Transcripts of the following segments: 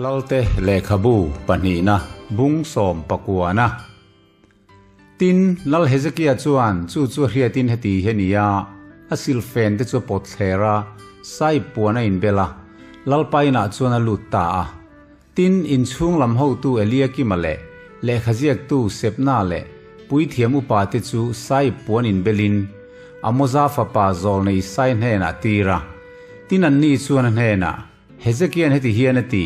Lalte lehkhabu pahnihna bung sawm pakuana. Tin, Lal Hezekia chuan chu chu a hriatin heti hi a ni a, a silfen te chu a pawt thler a, saiip puan a inbel a, Lalpa inah chuan a lut ta a. Tin, inchhung lam hotu Eliakima leh lehkhaziaktu Sebna leh puithiam upate chu saiip puan inbelin Amoza fapa zawlnei Isai hnenah a tir a. Tin, anni chuan a hnenah, Hezekia'n heti hian a ti,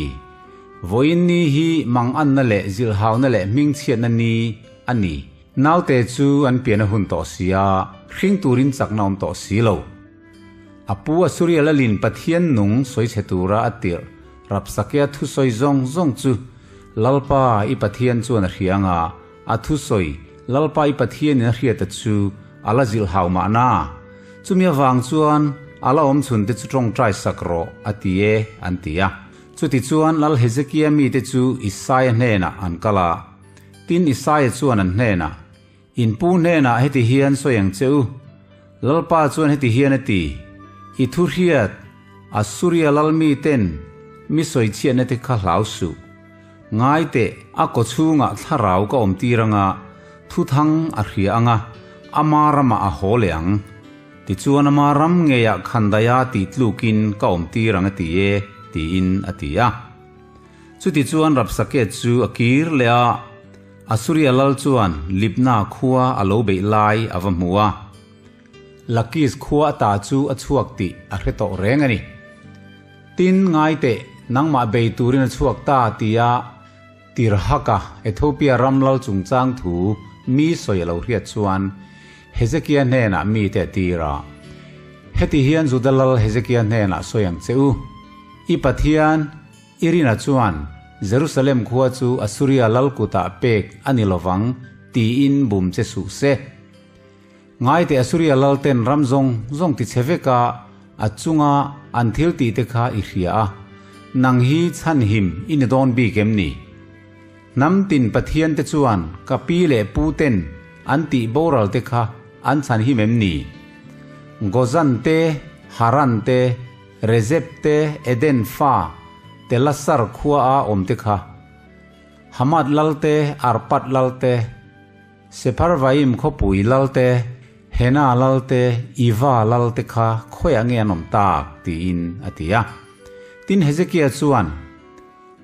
Vawiin ni hi manganna leh zilhhauna leh hmingchhiatna ni a ni. Naute chu an pian a hun tawh si a, hring turin chakna awm tawh si lo. A pu Asuria lalin Pathian nung sawi chhe tura a tirh Rabsakea thusawi zawng zawng chu Lalpa i Pathian chuan a hria anga, a thusawi Lalpa i Pathianin a hriata chu a la zilh hau mahna. Chumi avang chuan a la awm chhun te chu tawngtai sak rawh a ti e an ti a. Chutichuan Lal Hezekia mite chu Isaia hnenah an kal a. Tin Isaia chuan an hnenah, In pu hnenah heti hian sawi ang che u. Lalpa chuan heti hian a ti, I thu hriat, Assuria lal miten mi sawi chhiatna te kha hlau suh. Ngai teh, a kaw chhungah thlarau ka awm tir anga, thuthang a hria anga, ama ramah a haw leh ang. Tichuan ama ram ngeiah khandaia tih tlukin ka awm tir ang a ti e, tiin a ti a. Chutichuan Rabsakeh chu a kir leh a. Asuria lal chuan Libna khua a lo beih lai a va hmu a. Lakis khua ata chu a chhuak tih a hre tawh reng a ni. Tin, ngai teh, nangmah bei turin a chhuak ta tia Tirhaka, Ethiopia ram lal chungchang thu mi sawi a lo hriat chuan Hezekia hnenah mite a tir a. Heti hian Juda lal Hezekia hnenah sawi ang che u, I Pathian, I rina chuan Jerusalem khua chu Assuria lal kutah pek a ni lovang tiin bum che suh se. Ngaite Assuria lal ten ram zawng zawng ti che veka a chunga an thil tih te kha i hria a, nang hi chhanhim i ni dawn bik em ni? Hnam tin Pathian te chuan ka pi leh pu ten an tih boral te kha an chhanhim em ni? Gozan te, Haran te, Rezep te, Eden fa, Telasar khua a awm te kha, Hamath lal te, Arpad lal te, Sepharvaim khawpui lal te, Hena lal te, Iva lal te kha khawiah nge an awm tak? tiin a ti a. Tin, Hezekia chuan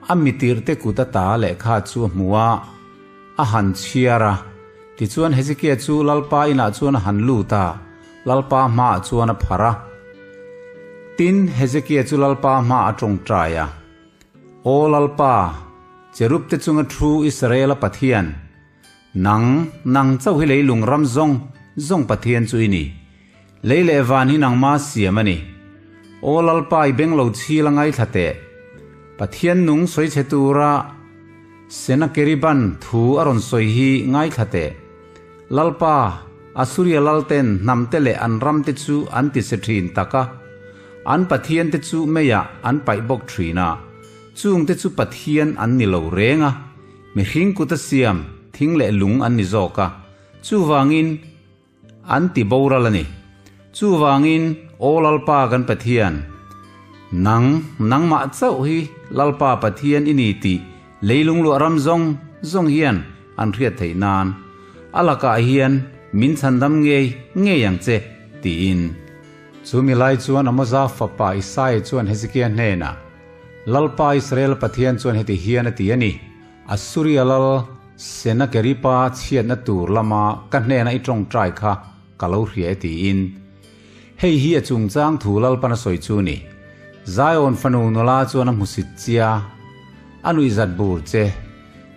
a mitirhte kut ata lehkha chu a hmu a, a han chhiar a. Tichuan, Hezekia chu Lalpa inah chuan a han lut a, Lalpa hmaah chuan a phar a. Tin, Hezekia chu Lalpa hmaah a tawngtai a, Aw Lalpa, cherubte chunga thu Israela Pathian, nang, nang chauh hi leilung ram zawng zawng Pathian chu i ni. Lei leh van hi nangma siam a ni. Aw Lalpa i beng lo chhil a ngaithla teh. Pathian nung sawi chhe tura Senakeriban thu a rawn sawi hi ngaithla teh. Lalpa, Assuria lalten hnamte leh an ramte chu an ti se thin tak a, an pathiante chu meiah an paih bawk thin a, chungte chu pathian an ni lo reng a, mihring kuta siam thing leh lung an ni zawk a, chuvangin an ti boral a ni. Chuvangin, Aw Lalpa kan Pathian, nang, nangmah chauh hi Lalpa Pathian i ni tih Leilung luah ram zawng zawng hian an hriat theih nan a lakah hian min chhandam ngei ngei ang che, tiin. Chu mi lai chuan Amoza fapa Isaia chuan Hezekia hnenah, Lalpa Israel Pathian chuan heti hian a ti a ni, Assuria lal Senakeripa chhiatna tur lama ka hnena i tawngtai kha ka lo hria e tiin. Hei hi a chungchang thu Lalpan a sawi chu ni. Zion fanu nula chuan a hmusit chia, a nuihzat bur che.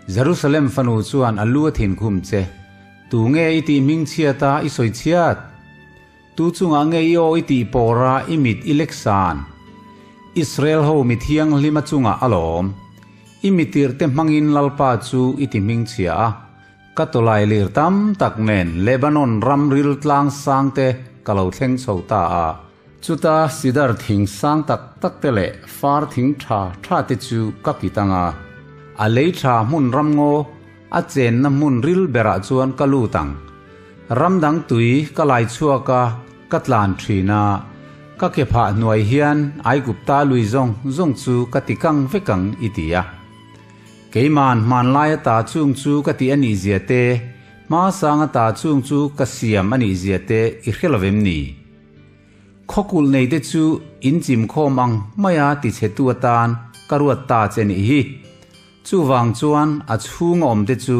Jerusalem fanu chuan a lu a thinkhum che. Tu nge i tih hming chhiat a i sawi chhiat? Tu chungah nge i aw i tih pawr a i mit i lek san? Israel ho mi thianghlim a chungah a lawm. I mitirhte hmangin Lalpa chu i ti hming chhia a. Ka tawlai lir tam tak nen Lebanon ram ril tlang sang te ka lo thleng chho ta a. Chuta sidar thing sang tak tak te leh far thing tha tha te chu ka kit ang a. A lei tha hmun ram ngaw a chenna hmun ril berah chuan ka lut ang. Ram dang tui ka lai chhuak a, ka tlan thin a. Ka kephah hnuai hian Aigupta lui zawng zawng chu ka ti kang vek ang i ti a. Keiman hmanlai ata chung chu ka ti a nih zia te, hmasang ata chung chu ka siam a nih zia te i hre lo vem ni? Khawkulh nei te chu in chim khawm ang maia ti chhe tu atan ka ruat ta che nih hi. Chuvang chuan a chhunga awm te chu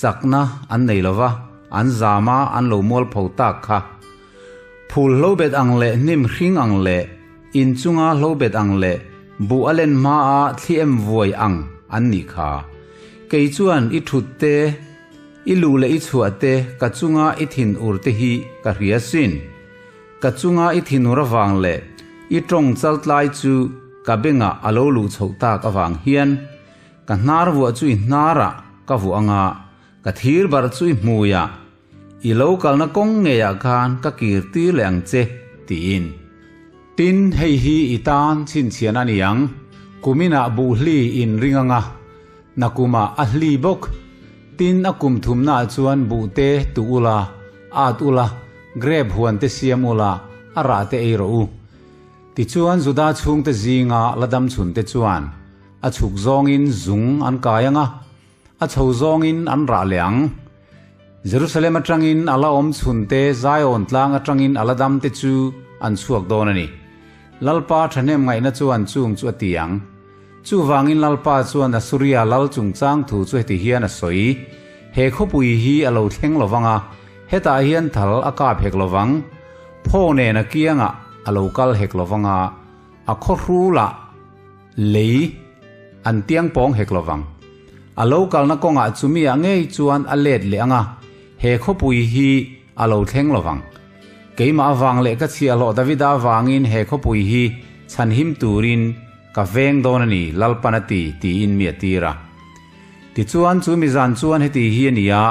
Chakna an nei lo va, an zam a, an lo mualpho tak kha. Phul hlobet ang leh hnim hring ang leh in chunga hlobet ang leh buh a len hmaa thli em vuai ang an nih kha. Kei chuan i thut te, i luh leh i chhuah te, ka chunga i thin ur te hi ka hria sin. Ka chunga i thinur avang leh i tawng chaltlai chu ka bengah a lo luh chhoh tak avang hian Ka hnar vuah chu i hnarah ka vuah anga, ka thir barh chu i hmuiah, i lo kalna kawng ngeiah khan ka kir tir leh ang che, tiin. Tin, hei hi i tan chhinchhian a ni ang, kuminah buhli in ring anga, nakumah a hli bawk. Tin, a kum thumnaah chuan buhte tu ula, at ula, grep huante siam ula, a rahte ei rawh u. Tichuan Juda chhungte zinga la dam chhunte chuan, A chhuk zawngin zung an kai ang a, a chho zawngin an rah leh ang. Jerusalem atangin a la awm chhunte Zion tlang atangin a la damte chu an chhuak dawn a ni. Lalpa thahnem ngaihna chuan chung chu a ti ang. Chuvangin Lalpa chuan Assuria lal chungchang thu chu heti hian a sawi, He khawpui hi a lo thleng lo vang a, hetah hian thal a kap hek lo vang, phaw nen a kiangah a lo kal hek lo vang a, A khawhrulah lei an tiang pawng hek lovang. A lo kalna kawngah chumi-ah ngei chuan a let leh ang a, he khawpui hi a lo thleng lovang. Keimah avang leh ka chhiahhlawh Davida avangin he khawpui hi chhanhim turin ka veng dawn a ni, Lalpan a ti, tiin mi a tir a. Tichuan, chu mi zan chuan heti hi a ni a,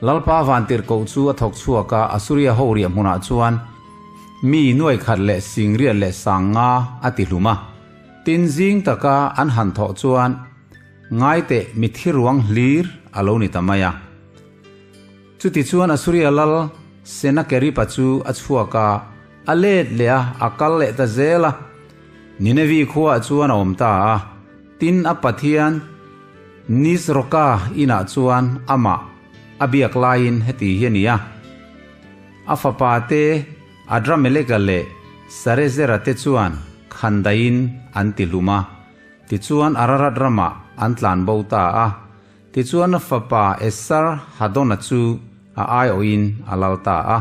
Lalpa vantirhkoh chu a thawk chhuak a, Asuria ho riah hmunah chuan mi nuai khat leh singriat leh sang nga a ti hlum a. Tin zing taka an han thawh chuan ngaiteh mi thi ruang hlir a lo ni ta mai a. Chutichuan Asuria lal Senakeripa chu a chhuak a, a let leh a, a kal leh ta zel a. Ninevi khuaah chuan a awm ta a. Tin a Pathian Nisroka inah chuan amah a biak laiin heti hi a ni a, A fapa te Adrameleka leh Sarezera te chuan khandaiin an ti hlum a, tichuan Ararat ramah an tlan bo ta a. Tichuan a fapa Esar-hadona chu a aiawhin a lal ta a.